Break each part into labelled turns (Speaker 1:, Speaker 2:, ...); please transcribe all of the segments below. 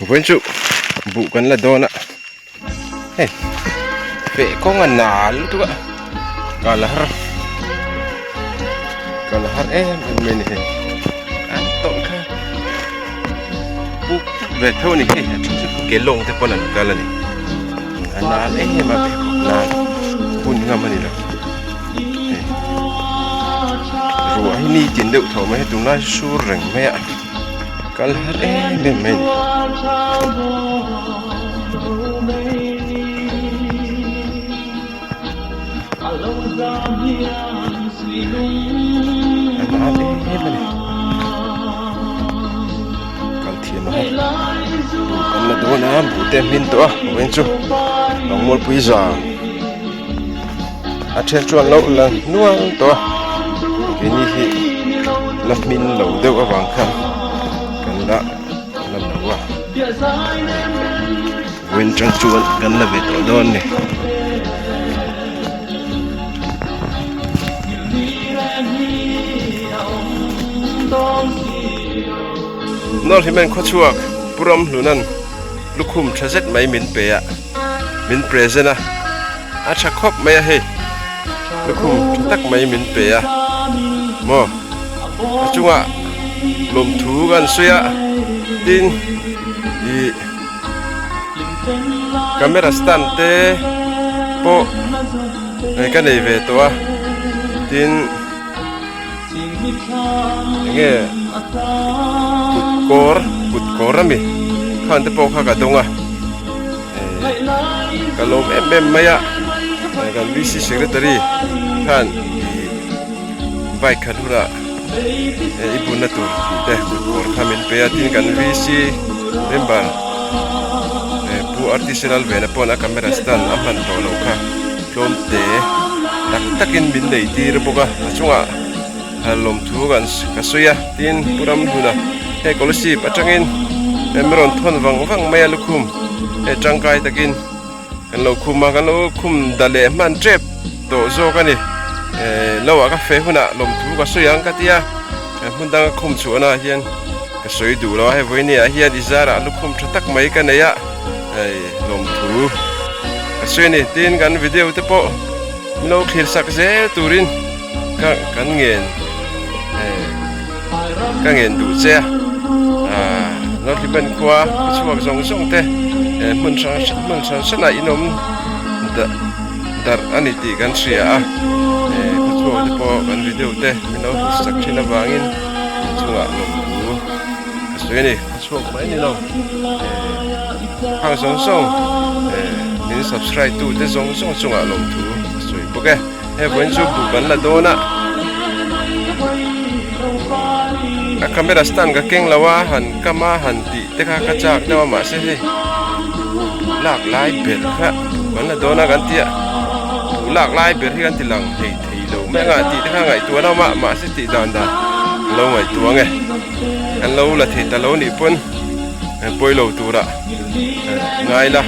Speaker 1: Vawiin chu buh kan la dawn a hei feh kawng a nal lutuk a kal a har kal a har em em mai a ni hei an tawlh kha puk ve tho a ni hei a then chu ke lawng te pawn an kal a ni a nal em em a pheikhawk nan hun ngam a ni lo hei ruah hi ni tin deuh tho mai a tunlai sur reng mai a. Kal her em em mai a ni. A nal em em a ni. Kal thiam a har. Buh kan la dawn a, buh te a hmin tawh a, vawiin chu Lawngmualpui zang a then chuan lo la nual tawh a, keini hi la hmin lo deuh avang khan kan la la lo a vawiin atang chuan kan la ve tawh dawn a ni. Nawr hi men khawchhuak Pu Ramhlunan lukhum tha zet mai min pe a min present a. A tha khawp mai a hei lukhum tha tak mai min pe a maw a chungah lawmthu kan sawi a tin ih camera stand te pawh ka nei ve tawh a tin enge kut kawr kut kawr ami khan te pawh kha ka dawng a. Ka lawm em em mai a kan VC secretary khan ih bike khat hunah i bunna tur tih te kut kawr kha min pe a tin kan VC member pu artist Lalvena paw'n a camera stand a hman tawh loh kha tlawm te tak takin min nei tir bawk a a chungah lawmthu kan ka sawi a tin pu Ramhluna hei scholarship atangin em rawn thawn vang vang mai a lukhum hei tangkai takin kan lo khum a kan lo khum da leh hman tep tawh zawk a ni eh lo ah ka feh hunah lawmthu ka sawi ang ka tia hmun danga khum chhuahna ah hian ka sawi duh lo a hei vawiin ah hian i zarah lukhum tha tak mai ka nei a hei lawmthu ka sawi a ni tin kan video te pawh min lo thlir sak zel turin. Ka kan ngen eh ka ngen duh che a ah North khua ka chhuak zawng zawng te eh hmun hrang hrang hmun hran hran ah in awm darh a ni tih kan hria a eh ka chhuak te pawh kan video te min lo hmu sak thin avangin inchungah lawmthu ka sawi a ni ka chhuak mai ni lo eh hang zawng zawng eh min subscribe tu te zawng zawng chungah lawmthu ka sawi bawk e. He vawiin chu buh kan la dawn a a camera stand ka keng lo a han kam a han tih te kha ka chak deuh a mahse hei buh lak lai ber kha buh kan la dawn a kan tia buh lak lai ber hi kan ti lang thei thei lo mai anga tih te kha ngaihtuah a awm a mahse tih dan dan ka lo ngaihtuah ang e kan lo la thei ta lo nih pawn pawi lo turah ngai la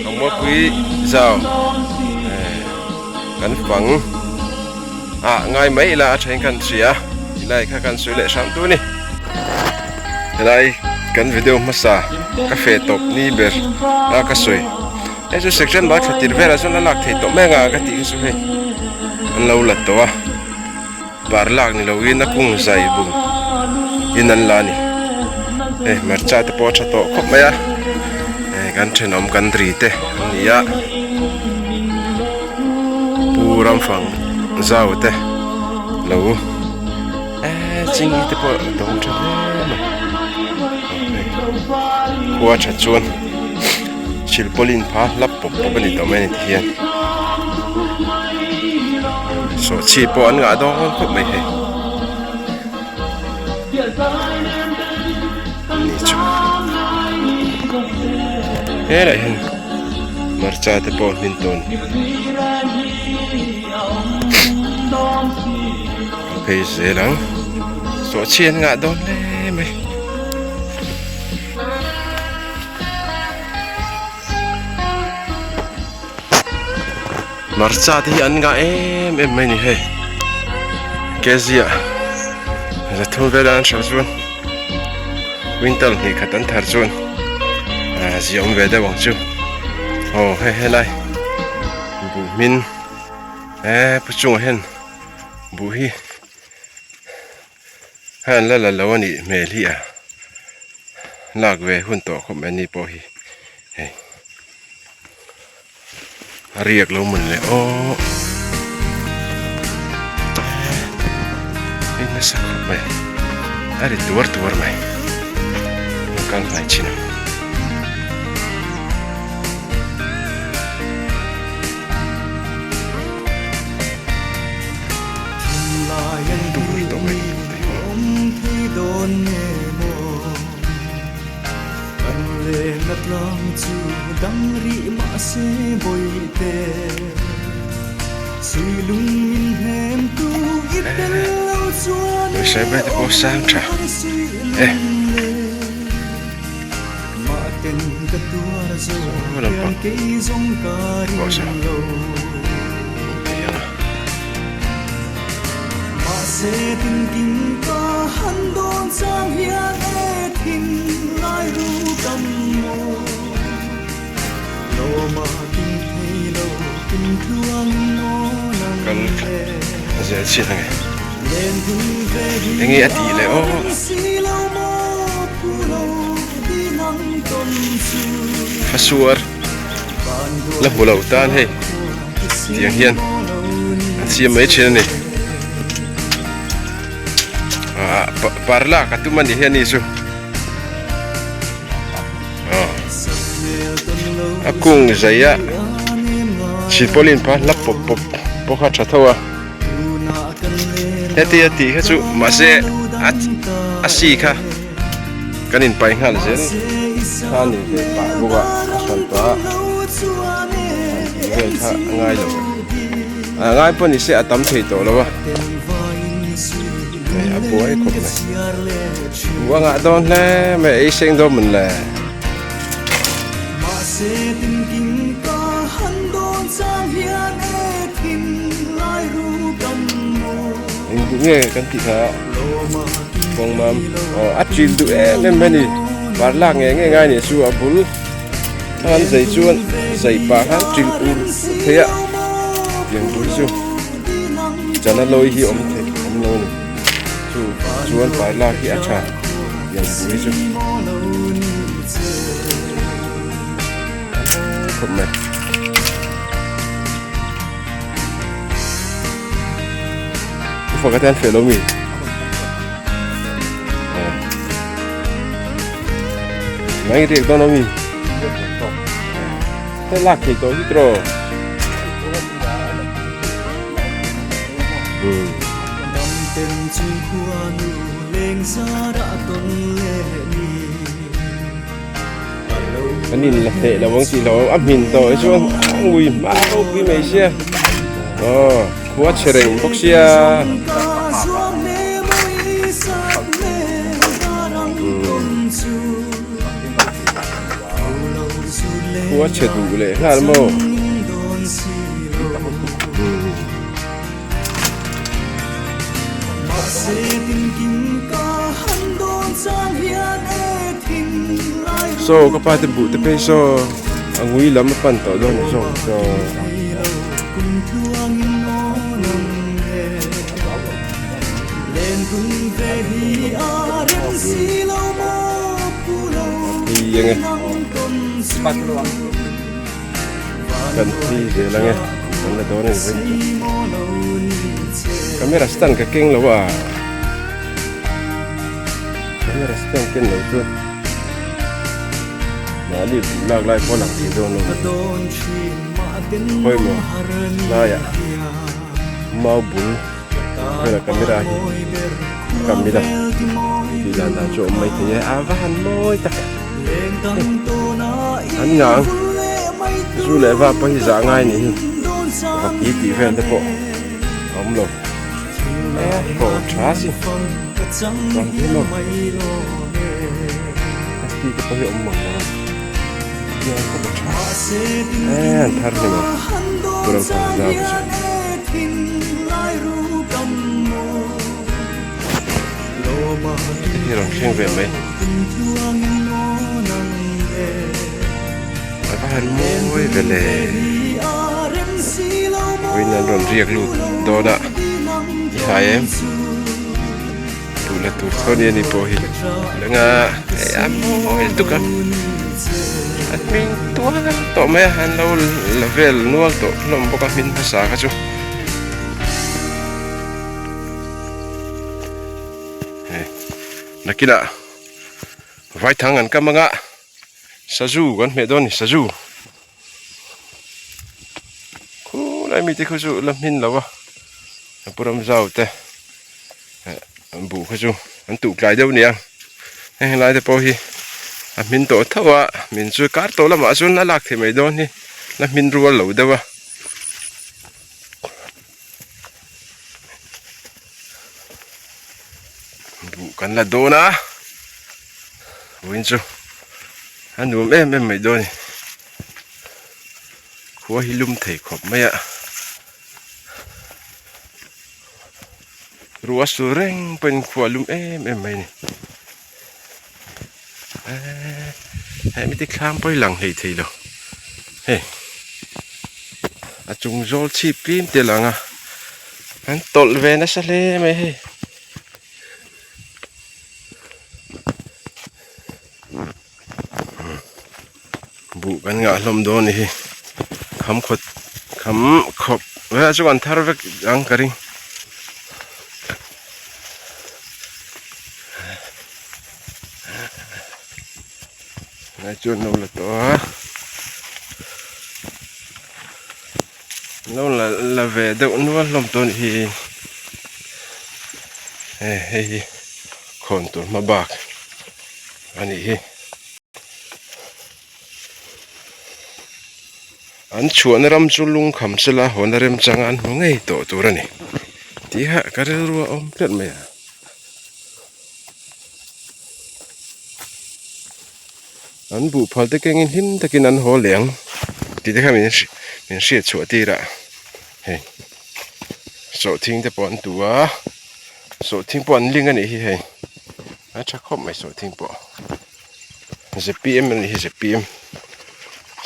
Speaker 1: ang mawlpui zau. Kan fang ah ngai mai ila a then kan hria tilai kha kan sawi leh hram tu a ni helai kan video hmasa ka fe tawp ni ber a ka sawi hei chu section bal thla tir velah chuan a lak theih tawh mai anga ka tih kha chu hei an lo la tawh a par lak ni loin a kung zai bung in an la a ni hei hmarcha te pawh a tha tawh khawp mai a hei kan thenawm kan ri te an ni a pu ramfang zau te lo eee ching te pawh a dawng tha hle mai khua tha chuan silpaulin pha hlap pawp pawp a ni tawh mai a ni tihian. Sawhchhi pawh an ngah dawn khawp mai hei ni chu helai hian hmarcha te pawh hmin tawn an phei zel ang sawhchhi an ngah dawn hle mai. Hmarcha te hi an ngah em em mai a ni hei kg ah 300 vel an hralh chuan quintal hnih khat an thar chuan Ziah awm ve deuh ang chu aw hei helai buh hmin eee pu chungah hian buh hi hei an la la lo a nih hmel hi a lak ve hun tawh khawp mai ni pawh hi hei a riak lo mawn le aw hei nasa khawp mai a ri tuar tuar mai kal hnai chin a. Tur tawh mai Sawi mai te pawh sang tha e. Saw lampang pawh saw Kal zel chin ange enge a tih leh aw. Fasuar la hmu lo tan hei tiang hian an siam mai thin a ni ah parla ka tum a ni hian ni chu a kung zai a chilpawlin pa hlap pawp pawp pawh kha tha tho a heti a tih kha chu mahse a si kha kan inpai nghal zel kha a ni ve pah bawk a a hran pah a han tih vel kha a ngai lo a ngai pawh ni se a tam thei tawh lo a hei a buai khawp mai buh a ngah dawn hle mai ei seng dawn mawn le. Eng duh nge kan tih kha kawng mam aw a chil duh em em mai a ni par lak nge nge ngai nih chu a bul an zai chuan zai pah khan chil ur thei a tiang bul chu chana lawi hi awm theih awm lo a ni chu chuan par lak hi a tha tiang bul hi chu khawp mai. Ufa ka tan fel lo mi. Nai riak dawn ami. Thế lạc thì tối hít rồi. Ừ. An in la hneh lo ang tih lo a hmin tawh hi chuan a ngui hma ropui mai sia aw khua chhe reng bawk sia khua chhe duh leh nghal maw. Saw ka pa te buh te phei saw a ngui lam a pan tawh dawn zawk saw. Phei ange kan phei zel ange kan la dawn a ni vek chu camera stand ka keng lo a camera stand ken lo chuan mahni buh lak lai pawh a lang thei dawn lo khawi maw laiah mau bul vela camera hi kam ila tih dan dan chu a awm mai thei e a va han mawi tak an ngang zu leh va pawh hi zah ngai nih hi vaki tih vel te pawh a awm lo e pawh tha si chuan hi maw asti te pawh hi awm mang lo a e an thar ni maw puram thang zau chu. Hei rawn thleng ve mai. han mawi ve le. Vawiin an rawn riak lut dawn a, i hai em? Duh la tur tho nia ni pawh hi lenga hei a mawi lutuk a a hming tual tawh mai a an lo la vel nual tawh hlawm bawk a hmin hmasa kha chu hei nakinah vaithang an kam anga sazu kan hmeh dawn a ni sazu Khulai mite khu chu la hmin lo a a pu ram zau te eh buh kha chu an tuh tlai deuh nia heng helai te pawh hi a hmin tawh tho a min chu kar tawh lamah chuan a lak theih mai dawn hi la hmin rual lo deuh a. Buh kan la dawn a vawiin chu a nuam em em mai dawn a ni khua hi lum thei khawp mai a ruah a sur reng pawhin khua a lum em em mai a ni eee hemi te thlam pawh hi lang hlei thei lo hei a chung zawl chhip fim te lang a an tawlh ve nasa hle mai hei. Buh kan ngah hlawm dawn a ni hi kham khawt kham khawp velah chu kan thar vek ang ka ring. Lai chuan lo la tawh a lo la la ve deuh nual hlawm tawh a nih hi hei hei hi khawn tur hma bak a nih hi an chhuahna ram chu lungkham sela hawn a remchang a an hmu ngei tawh tur a ni tih kha ka rilru a awm tlat mai a. An buh phal te kengin hlim takin an haw leh ang tih te kha min min hriat chhuah tir a hei sawhthing te pawh an tu a sawhthing pawh an ling a nih hi hei a tha khawp mai sawhthing pawh zpm a nih hi zpm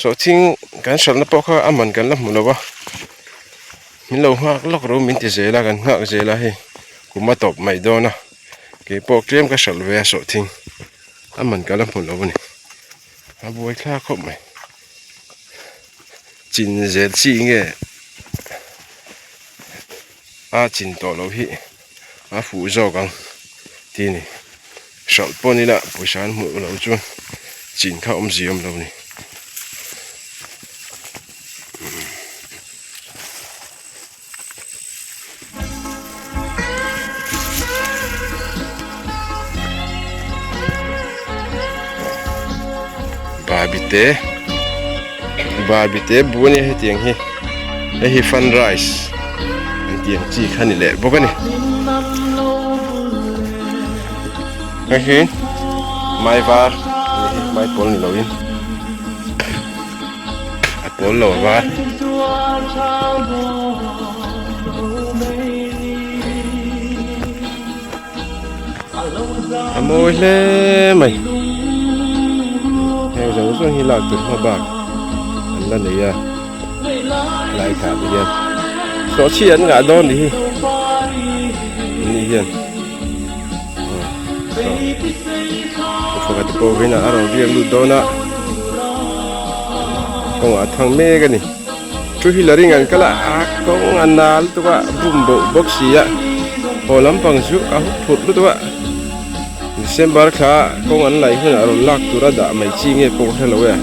Speaker 1: sawhthing kan hralhna pawh kha a man kan la hmu lo a min lo nghak lawk ro min ti zel a kan nghak zel a hei kum a tawp mai dawn a kei pawh tlem ka hralh ve a sawhthing a man ka la hmu lo a ni a buai thlak khawp mai chin zel chi nge a chin tawh loh hi a fuh zawk ang tih a ni hralh pawh ni ila pawisa an hmuh loh chuan chin kha awmzia awm lo a ni. Barbie te Barbie te bu ania hetiang hi hei hi fun rice an tih ang chi kha ni leh bawk a ni hei hi mai var a ni hi mai pawl ni loin. A pawl lo a var. A mawi hle mai. Heng zawng zawng hi lak tur hma bak an la nei a. Lai thlah te hian. Sawhchhi an ngah dawn ni hi. Ni hian. Pakhat pawh vin a rawn riak lut dawn a kawngah a thang mek a ni two wheeler in an kal a a kawng a nal lutuk a bum boh bawk si a haw lampang chu a hup phurh lutuk a December thla kawng an laih hunah rawn lak tur a dah mai chi nge pawh ka hre lo e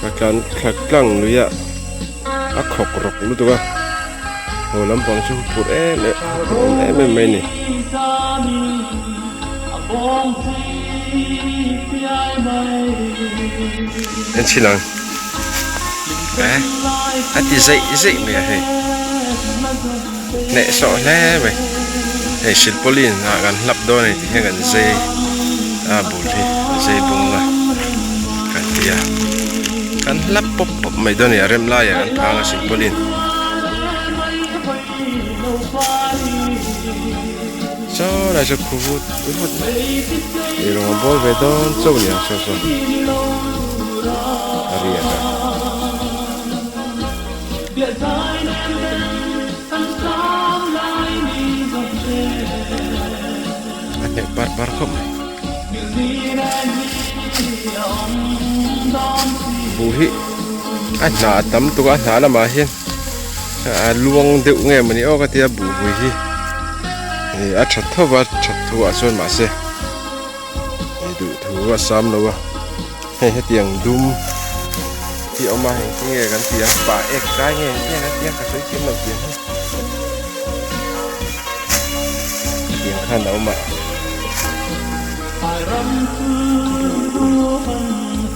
Speaker 1: ka tlan thla tlang lui a a khawk rawk lutuk a haw lampang chu phur em em phur awm em em mai a ni. En chhin ang eh a ti zeih zeih mai a hei hneh sawh hle mai hei silpauline ah kan hlap dawn a ni tih hian kan zai a bul hi zai bung a kan ti a kan hlap pawp pawp mai dawn a ni a rem laiah kan phang a silpauline. Saw lai saw khu vut vut mai eirawng a bawl ve dawn chauh nia saw saw a riak a. A hneh par par khawp mai. Buh hi a hnah a tam tuk a a hnah lamah hian a luang deuh nge mawni aw ka tia buh hui hi ih a tha tho va that thu ah chuan mahse ih duh thu a sam lo a hei hetiang dum hi a awm a engtin nge kan tih ang pah ek kai nge engtin nge kan tih ang ka sawi thiam lo tiang hi hetiang khan a awm a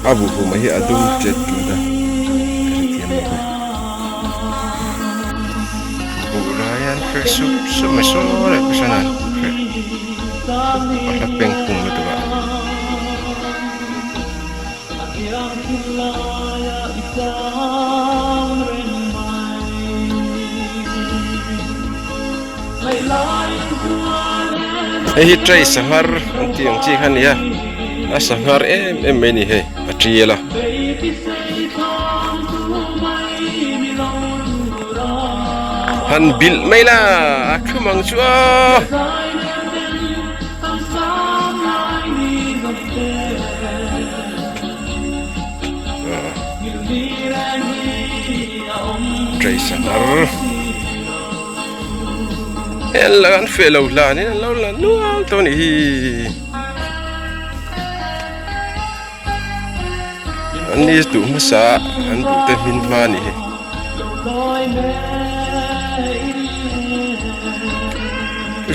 Speaker 1: a buh hum hi a dum tet tut a ka hrethiam lo ve buh lai an hre sup sup mai saw leh pawh sawn an hre a hla peng pung lutuk a. Hei hi tray sanghar an tih ang chi kha a ni a a sanghar em em mai a ni hei a tial a. Han bilh mai la a thum ang chu a. Tray sanghar hei an la an feh lo hlan in an lo la nual tawh a nih hi an ni duh hmasa an duh te hmin hma a nih hi.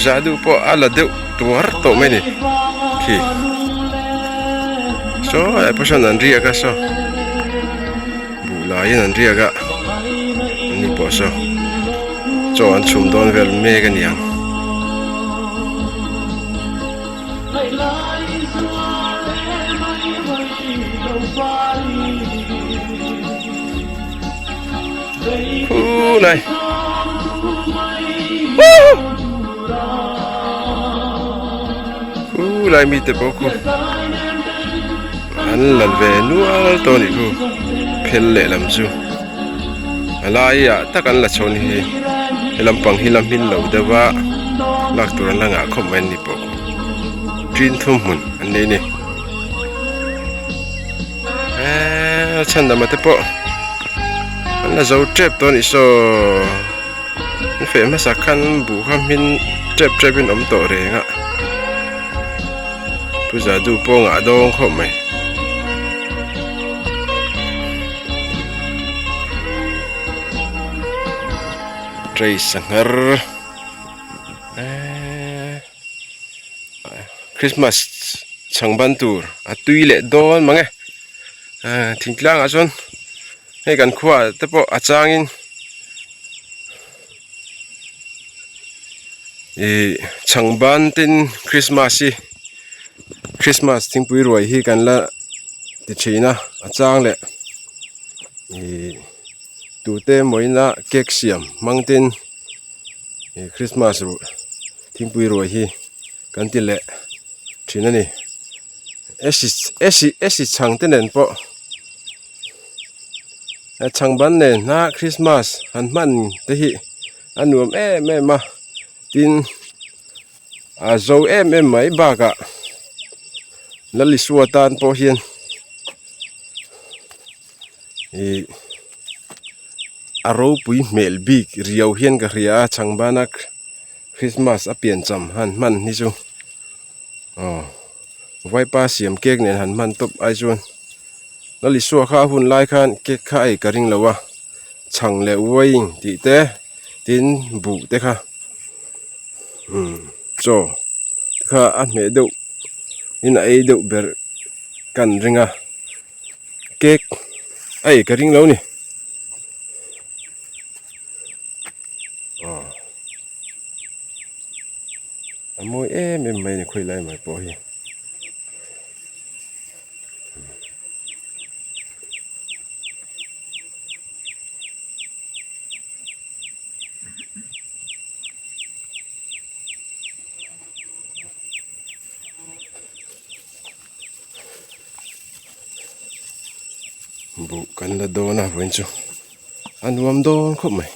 Speaker 1: Za duh pawh a la deuh tuar tawh mai a ni khi saw lai pawh sawn an riak a saw buh laiin an riak a ani pawh saw chaw an chhum dawn vel mek a ni ang. Khulai Khulai mite pawh khu an la ve nual tawh a nih khu phel lehlam chu a laiah tak an la chho a ni hei he lampang hi la hmin lo deuh a lak tur an la ngah khawp mai an ni pawh ṭin thum hmun an nei a ni. Eee chhan dama te pawh an la zo tep tawh a nih saw an feh hmasa khan buh kha hmin tep tep in awm tawh reng a pu zadu pawh ngah dawng khawp mai. Tray sanghar eee Christmas chhang ban tur a tui leh dawn mang e ah thingtlang ah chuan hei kan khua ah te pawh a changin ih chhang ban ten Christmas hi Christmas thingpui ruai hi kan la ti thin a a chang leh ih tute mawina cake siam hmang ten ih Christmas thingpui ruai hi kan ti leh thin a ni esi esi esi chhang te nen pawh he chhang ban nen hna christmas han hman te hi a nuam em em a tin a zo em em mai bakah Lalisua tan pawh hian ih a ropui hmel bik riau hian ka hria a chhang bana. Christmas a pian cham han hman hi chu aw vaipa siam cake nen han hman tawp ai chuan Lalisua kha a hun lai khan cake kha a ei ka ring lo a chhang leh wine tih te tin buh te kha umm chaw te kha a hmeh deuh in a ei deuh ber kan ring a cake a ei ka ring lo a ni. Aw a mawi em em mai a ni khawi lai mai pawh hi. Buh kan la dawn a vawiin chu a nuam dawn khawp mai.